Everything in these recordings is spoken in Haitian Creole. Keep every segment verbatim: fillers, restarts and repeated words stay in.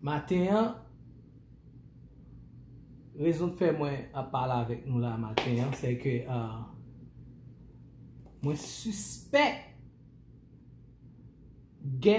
Maten an, rezon k fè mwen ap pale avèk nou la maten an, se ke, ah, mwen sispèk gè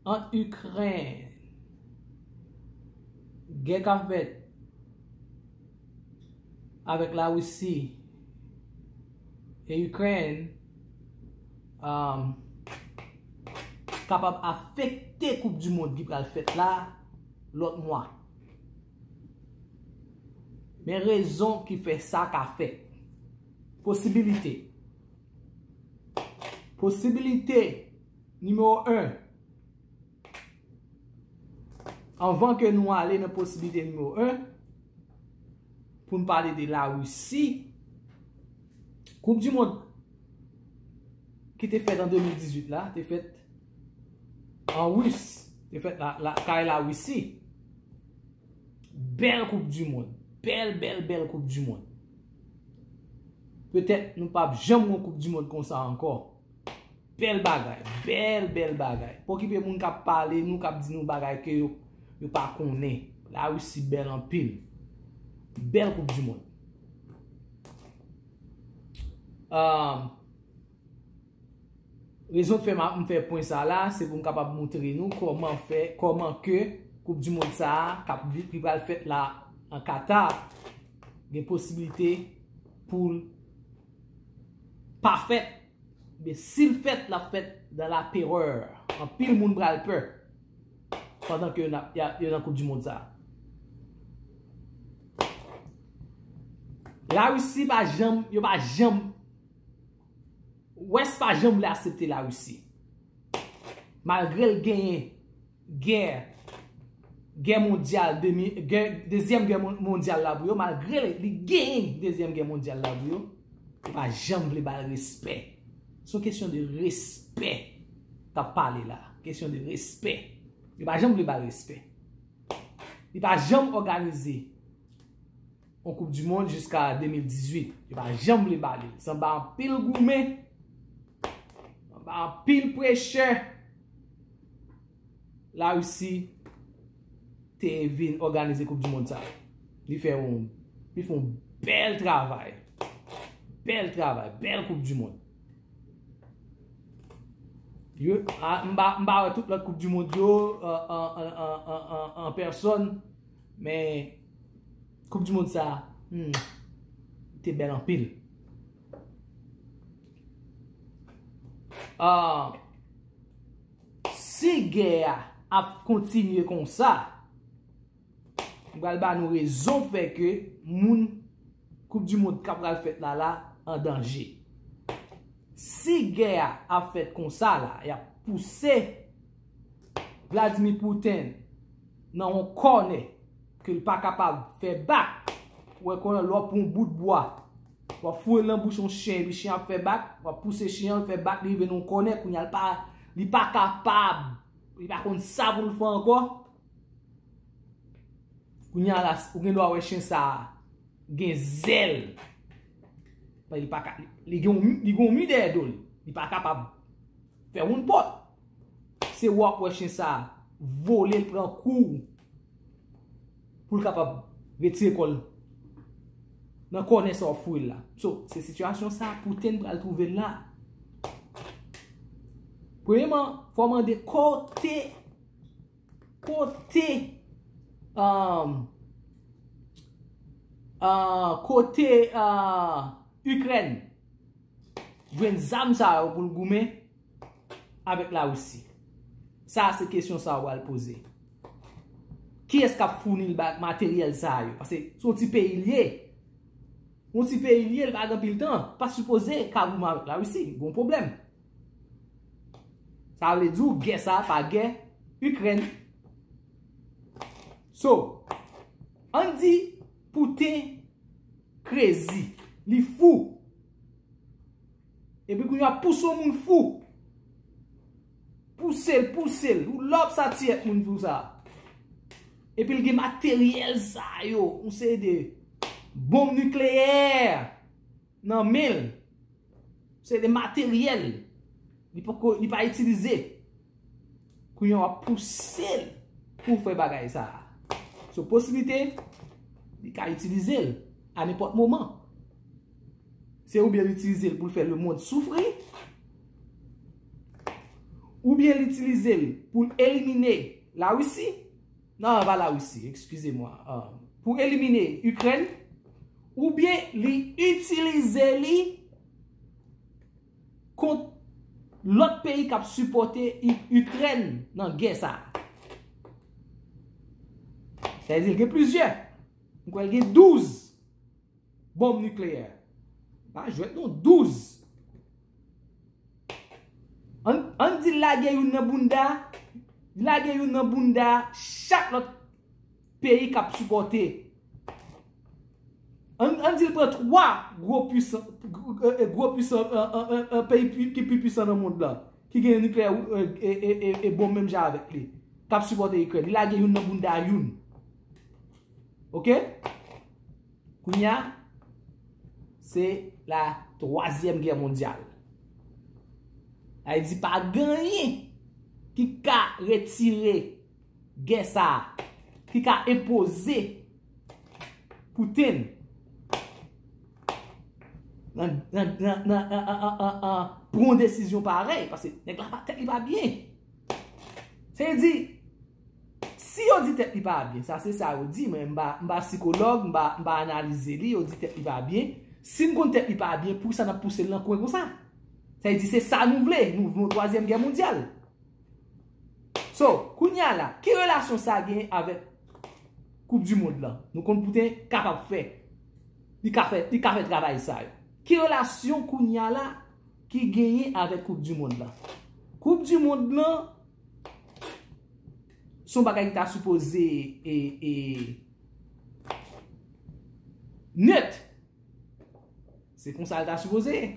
ant Ikrèn, gè k ap fèt avèk Larisi e Ikrèn, um, kapab afekte Koup di Mond ki pral fèt la lòt mwa. Men rezon ki fè sa ka fèt. Posibilite. Posibilite nimewo en. Anvan ke nou ale nan posibilite nimewo en, pou n pale de Larisi, Koup di Mond ki te fèt an de mil dizuit la, te fèt an Ris, te fèt la, la, kay Larisi. Bèl Koup di Mond. Bèl, bèl, bèl Koup di Mond. Petèt nou p ap janm wè yon Koup di Mond konsa ankò. Bèl bagay, bèl, bèl bagay. Pa okipe moun k ap pale nou, k ap di nou bagay ke yo, yo pa konnen. Larisi bèl anpil. Bèl Koup di Mond. Ah, rezon k fè m ap, m fè pwen sa la, se pou m kapab montre nou kòman fè, kòman ke Koup di Mond sa a, k ap vi-, ki pral fèt la an Qatar, gen posiblite pou l pa fèt. Men si l fèt, l ap fèt dans la terreur. Anpil moun pral pè pandan ke yo nan, yo nan Koup di Mond sa a. Larisi pa janm, yo pa janm, Wès pa janm vle aksepte Larisi. Malgre l genyen gè, gè mondyal, demi, gè, dezyèm gè mon-, mondyal la pou yo, malgre li, li genyen dezyèm gè mondyal la pou yo, yo pa janm vle ba l respè. Se yon kesyon de respè k ap pale la. Kesyon de respè. Yo pa janm vle ba l respè. Li pa janm òganize yon Koup di Mond jiska de mil dizuit. Yo pa janm vle ba li l. Se anba anpil goumen, anba anpil pressure, Larisi te vin òganize Koup di Mond sa. Li fè yon, li fè yon bèl travay. Bèl travay, bèl Koup di Mond. Yo, a, m pa, m pa wè tout lòt Koup di Mond yo, an, an, an pèsòn, men Koup di Mond sa, hmm, te bèl anpil. Ah, si gè a ap kontinye konsa, m pral ba nou rezon k fè ke moun Koup di Mond k ap pral fèt la la an danje. Si gè a ap fèt konsa la, y ap pouse Vladimir Putin nan yon kònè ke l pa kapab fè bak. Ou wè konnen lè w ap pran yon bout bwa, w ap foure l nan bouch yon chen, epi chen ap fè bak, w ap pouse chen an, l fè bak, li rive nan yon kònè, kounye a l pa, li pa kapab, li pa konn sa pou l fè ankò. Kounye a la, ou gen dwa wè chen sa a gen zèl. Li pa ka, li gen yon mi, li gen yon mi dèyè do l. Li pa kapab fè woun pòt. Se w ap wè chen sa a vole, l pran kou pou l kapab retire kò l nan kònè sa w ap foure l la. So, se sitiyasyon sa a Putin pral twouve l la. Premyeman, fò w mande kote Kote, um, uh, kote, uh, Ikrèn jwenn zam sa yo pou l goumen avèk Larisi? Sa a se kesyon sa yo pral poze. Kiyès k ap founi l ba-, materyèl sa yo? Paske se yon ti peyi l ye. Yon ti peyi l ye, l pa gen anpil tan. Pa sipoze ka goumen avèk Larisi. Gon pwoblèm. Sa vle di w gè sa a pa gè Ikrèn. So, ann di Putin crazy, li fou. Epi kounye a pouse yon moun fou. Pouse l, pouse l. Ou lòb sa tiyèt moun fou sa. Epi l gen materyèl sa yo, yon seri de bonm nikleyè nan men l. Se de materyèl. Li poko, li pa itilize. Kounye a w ap pouse l. pou fè bagay sa a. So posiblite, li ka itilize l a nenpòt moman. Se oubyen l itilize l pou l fè lemonn soufri, oubyen l itilize l pou l elimine Larisi, non, pa Larisi, excusez-moi, euh, pou elimine Ikrèn, oubyen li itilize li kont lòt peyi k ap sipòte I- Ikrèn nan gè sa a. Sa vle di l gen plizyè. M kwè l gen douz bonm nikleyè. Pa jwèt non, douz. Ann, ann di l lage youn nan bounda, li lage youn nan bounda chak lòt peyi k ap sipòte. Ann, ann di l pran twa gwo pwisan, gwo pwisan, peyi ki pi pwisan nan mond lan, ki gen nikleyè e, e, e, e bonm menm jan avèk li, k ap sipòte Ikrèn. Li lage youn nan bounda youn. Oke? Kounye a, se la twazyèm gè mondyal. Sa vle di pa gen anyen ki ka retire gè sa a, ki ka enpoze Putin nan, nan, nan, nan, an, an, an, an, an, pran yon desizyon parèy, paske nèg la pa tèt li pa byen. Sa vle di, si yo di tèt li pa byen, sa se sa yo di, mwen m pa, m pa sikològ, m pa, m pa analize li, yo di tèt li pa byen. Si m konn tèt li pa byen, poukisa n ap pouse l nan kwen konsa? Sa vle di se sa nou vle, nou vle yon twazyèm gè mondyal. So, kounye a la, ki relasyon sa genyen avèk Koup di mond lan? Nou konn Putin kapab fè. Li ka fè, li ka fè travay sa yo. Ki relasyon kounye a la ki genyen avèk Koup di mond lan? Koup di mond lan se yon bagay ki ta sipoze e, e, nèt. Se konsa l ta sipoze ye.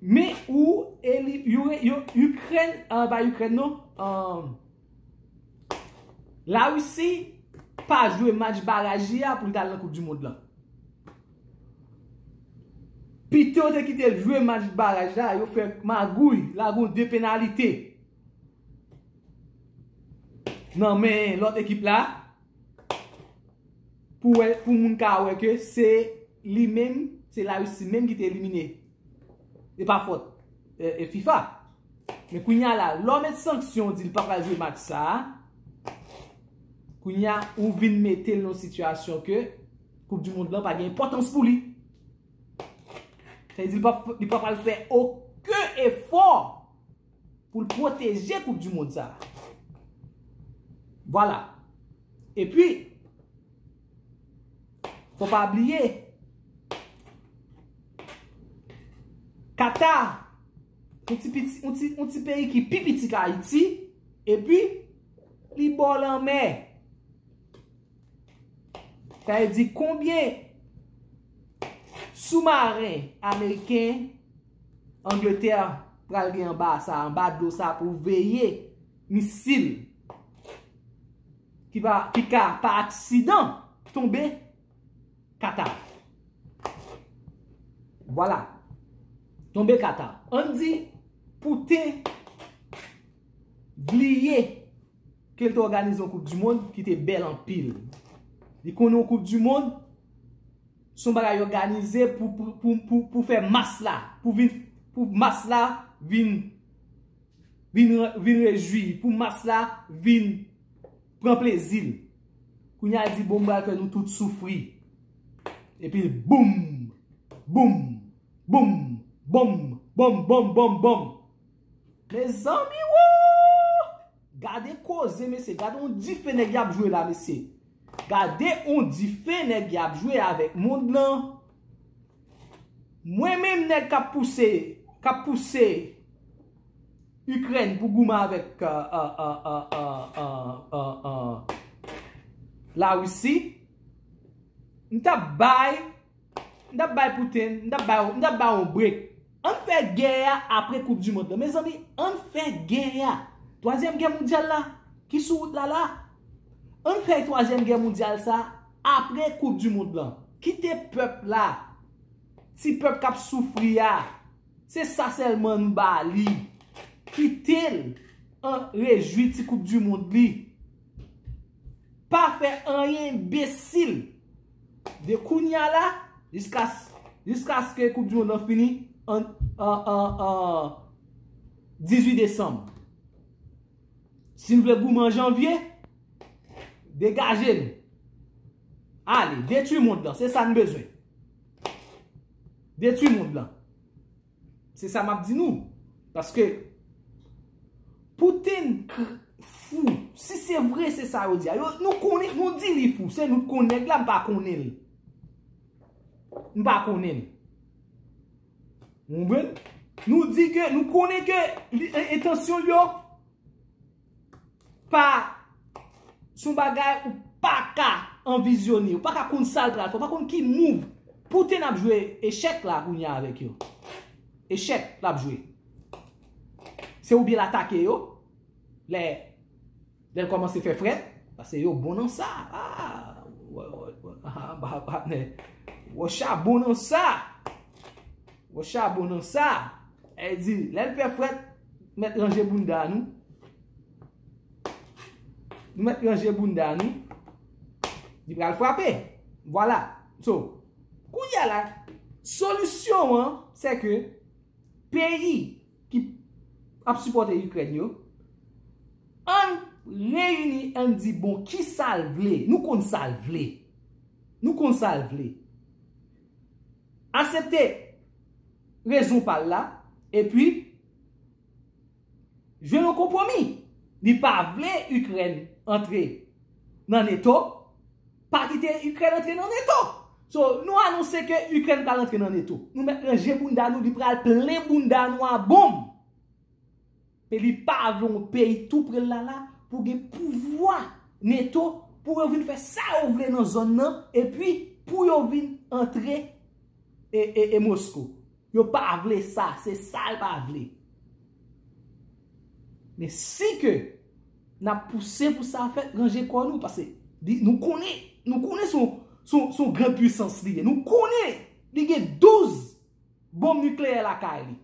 Men ou e li, yo, yo, Ikrèn, ah, pa Ikrèn non, ah, Larisi pa jwe match baraj li a pou l t al nan Koup di mond lan. Pito te kite l jwe match baraj la, yo fè magouy, lage yon de penalite nan men lòt ekip la. Pou wè, pou moun ka wè ke se li menm, se Larisi menm ki te elimine. E pa fòt, e, e FIFA. Men kounye a la, lè w met sanksyon, w di l pa pral jwe match sa a, kounye a, ou vin mete l nan yon sitiyasyon ke Koup di mond lan pa gen enpòtans pou li. Sa vle di, li pa, li pa pral fè okenn efò pou l pwoteje Koup di mond sa a. Vwala. Epi, fò pa bliye, Kata, yon ti piti, yon ti, yon ti peyi ki pi piti k Ayiti, epi li bò lanmè. Sa vle di konbyen soumaren ameriken Angletè pral gen anba sa, anba dlo sa pou veye misil ki pa, ki ka pa aksidan tonbe Kata. Vwala. Tonbe Kata. Ann di Putin bliye ke l te òganize yon Koup di mond ki te bèl anpil. Li konnen yon Koup di mond se yon bagay òganize pou, pou, pou, pou, pou fè mas la, pou vin, pou mas la vin, vin, vin rejwi, pou mas la vin pran plezi l. Kounye a l di, bon, m pral fè nou tout soufri. Epi boum, boum, boum, bòm, bòm, bòm, bòm, bòm. Mezanmi, woo! Gade koze, mesye. Gade yon dife nèg y ap jwe la, mesye. Gade yon dife nèg y ap jwe avèk mond lan. Mwen menm nèg k ap pouse, k ap pouse Ikrèn pou goumen avèk, euh, euh, euh, euh, euh, euh, euh, euh, Larisi, m t ap bay M t ap bay Putin, m t ap bay, m t ap bay yon break. Ann fè gè a apre Koup di mond lan. Mezanmi, ann fè gè a. Twazyèm gè mondyal la, ki sou wout la la. Ann fè twazyèm gè mondyal sa apre Koup di mond lan. Kite pèp la, ti pèp k ap soufri a, se sa sèlman nou ba li. Kite l an rejwi ti Koup di mond li. Pa fè anyen enbesil. De kounya la, jiskas, jiskaske Koup di Mond lan fini an, an, an, an dizuit desanm. Si n vle goumen an janvye, degaje nou. Ale, detwi mond lan, se sa n bezwen. Detwi mond lan. Se sa m ap di nou. Paske Putin k- fou. Si se vre, se sa yo di a. Yo, nou konnen, nou di li fou. Se nou k konnen nèg la, m pa konnen l. M pa konnen l. Ou konprann? Nou di ke, nou konnen ke li, e- entansyon l yo pa, se yon bagay ou pa ka anvizyone, ou pa ka konn sa l pral fè, ou pa konn ki move. Putin ap jwe echèk la kounye a avèk yo. Echèk l ap jwe. Se oubyen l atake yo, lè, lè l kòmanse fè frèt, paske yo bon nan sa. Ah, wè, wè, wè, ah, ba- patnè. Wòcha bon nan sa. Wòcha bon nan sa. E di, lè l fè frèt, mèt ranje bounda nou. Nou mèt ranje bounda nou. Li pral frape. Vwala. So, kounye a la, solisyon an, se ke peyi ki ap sipòte Ikrèn yo, ann reyini, ann di, bon, ki sa l vle? Nou konn sa l vle. Nou konn sa l vle. Aksepte rezon pa l la, epi jwenn yon konpwomi. Li pa vle Ikrèn antre nan neto, pa kite Ikrèn antre nan neto. So, nou anonse ke Ikrèn pral antre nan neto. Nou mèt ranje bounda nou, li pral plen bounda nou a bonm. Men li pa vle yon peyi tou pre l la la pou gen pouvwa neto, pou yo vin fè sa yo vle nan zòn nan, epi pou yo vin antre e, e, e Mosko. Yo pa vle sa, se sa l pa vle. Men si ke n ap pouse pou sa fèt, ranje kò nou, paske li- nou konnen, nou konnen se yon, se yon, se yon gran pwisans li ye. Nou konnen li gen douz bonm nikleyè lakay li.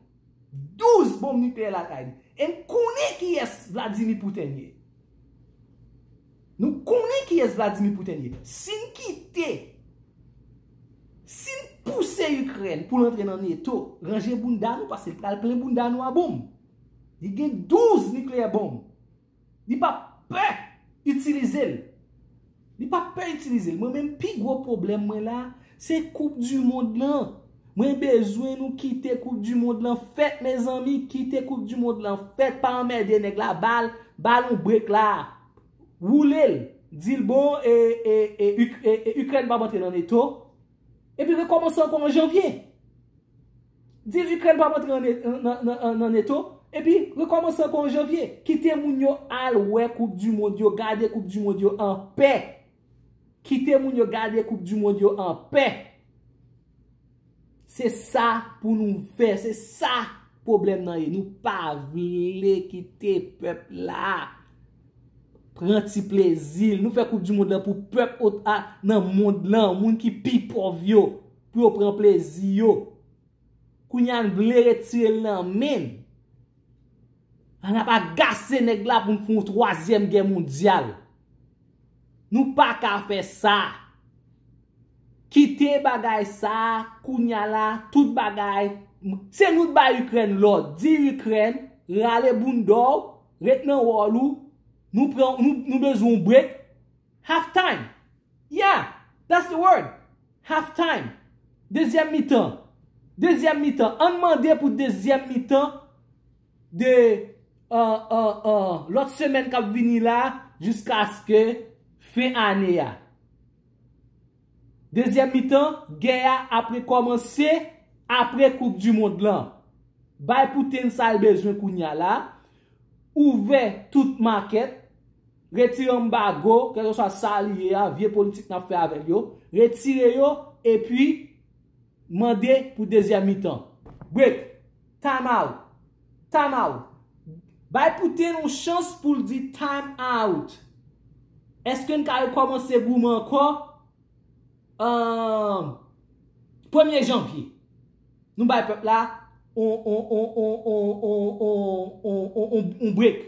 Douz bonm nikleyè lakay li. E n konnen kiyès Vladimir Putin ye. Nou konnen kiyès Vladimir Putin ye. Si n kite, si n pouse Ikrèn pou l antre nan neto, ranje bounda nou, paske l pral plen bounda nou a bonm. Li gen douz nikleyè bonm. Li p ap pè itilize l. Li p ap pè itilize l. Mwen menm, pi gwo pwoblèm mwen la, se koup di mond lan. Mwen bezwen nou kite koup di mond lan fèt, mezanmi. Kite koup di mond lan fèt. Pa anmède nèg la. Ba l, ba l yon brek la. Woule l. Di l, bon, e, e, e, Uk- e, e, Ikrèn p ap antre nan neto. Epi rekòmanse ankò an janvye. Di l Ikrèn p ap antre nan, nan, nan, nan, nan neto. Epi rekòmanse ankò an janvye. Kite moun yo al wè koup di mond yo, gade koup di mond yo an pè. Kite moun yo gade koup di mond yo an pè. Se sa pou nou fè, se sa pwoblèm nan ye. Nou pa vle kite pèp la pran ti plezi l. Nou fè koup di mond lan pou pèp ot- a- nan mond lan, moun ki pi pòv yo, pou yo pran plezi yo. Kounye a n vle retire l nan men n. An ap agase nèg la pou n fè yon twazyèm gè mondyal. Nou pa ka fè sa. Kite bagay sa a, kounye a la, tout bagay. Se nou k bay Ikrèn lòd. Di Ikrèn, rale bounda w, ret nan wòl ou. Nou pran, nou, nou bezwen yon brek. Half time. Yeah, that's the word. Half time. Dezyèm mitan. Dezyèm mitan. Ann mande pou dezyèm mitan de, uh, uh, uh, lòt semèn k ap vini la, jiskaske fen ane a. Dezyèm mitan, gè a ap rekòmanse apre koup di mond lan. Bay Putin sa l bezwen kounye a la. Ouvè tout makèt. Retire anbago, kèlkeswa sa li ye a, vye politik n ap fè avè l yo. Retire yo, epi mande pou dezyèm mitan. Break. Time out. Time out. Bay Putin yon chans pou l di time out. Èske n ka rekòmanse goumen ankò? Ahn, premye janvye, nou bay pèp la on, on, on break.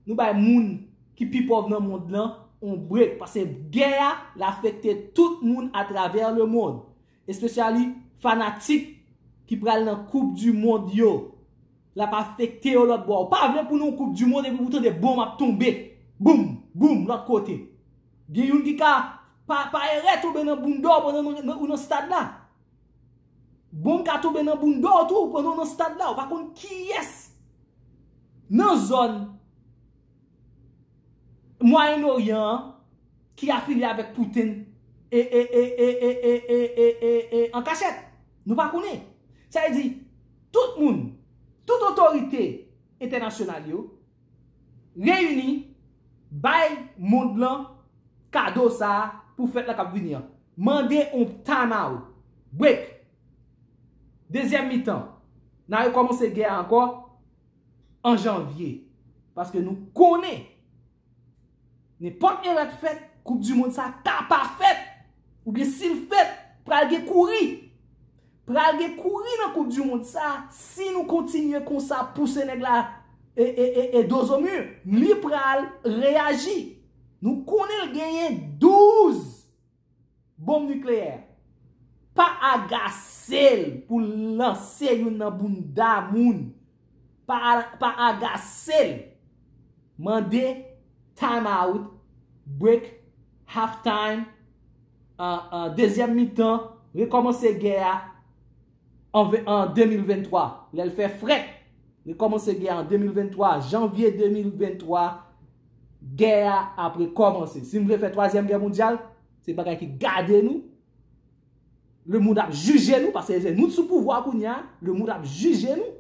Nou bay moun ki pi pòv nan mond lan yon brek, paske gè a l afekte tout moun atravè lemonn, espesyali fanatik ki pral nan koup di mond yo. L ap afekte yo lòt bò. Ou pa vle pou nou koup di mond epi pou tande bonm ap tonbe. Boum, boum, lòt kote. Gen youn ki ka pa, pa erè tonbe nan bounda w pandan nou, nou, ou nan stad la. Bonm ka tonbe nan bounda w tou pandan w nan stad la. Ou pa konn kiyès nan zòn Mwayen Oryan an ki afilye avèk Putin e, e, e, e, e, e, e, e, e, e, an kachèt. Nou pa konnen. Sa vle di, tout moun, tout otorite entènasyonal yo reyini, bay mond lan kado sa a pou fèt la k ap vini an. Mande yon time out, break. Dezyèm mitan, n a rekòmanse gè a ankò an janvye. Paske nou konnen nenpòt erè k fèt, koup di mond sa ka pa fèt. Oubyen si l fèt, pral gen kouri. Pral gen kouri nan koup di mond sa si nou kontinye konsa pouse nèg la e, e, e, e do zo mi. Li pral reyaji. Nou konnen l genyen douz bonm nikleyè. Pa agase l pou l lanse youn nan bounda moun. Pa, pa agase l. Mande time out, break, half time, an, an dezyèm mitan, rekòmanse gè a an, ve- an de mil venntwa. Lè l fè frèt, rekòmanse gè a an de mil venntwa, janvye de mil venntwa, gè a ap rekòmanse. Si n vle fè twazyèm gè mondyal, se bagay ki gade nou. Lemonn ap jije nou, paske se nou k sou pouvwa kounye a. Lemonn ap jije nou.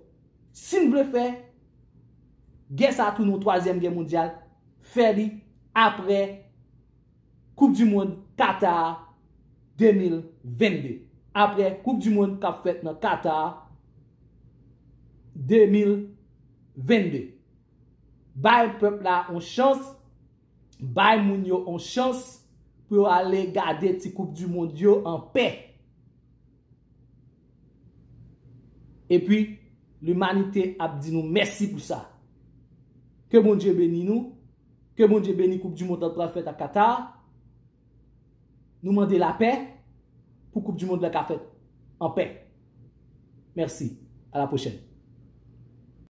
Si n vle fè gè sa a tounen yon twazyèm gè mondyal, fè li apre Koup di mond Qatar de mil vennde. Apre Koup di mond k ap fèt nan Qatar de mil vennde. Bay pèp la yon chans, bay moun yo yon chans pou yo ale gade ti Koup di mond yo an pè. Epi, limanite ap di nou mèsi pou sa. Ke Bondye beni nou. Ke Bondye beni Koup di mond lan k pral fèt a Qatar. Nou mande lapè pou Koup di mond lan ka fèt an pè. Mèsi. A la pwochèn.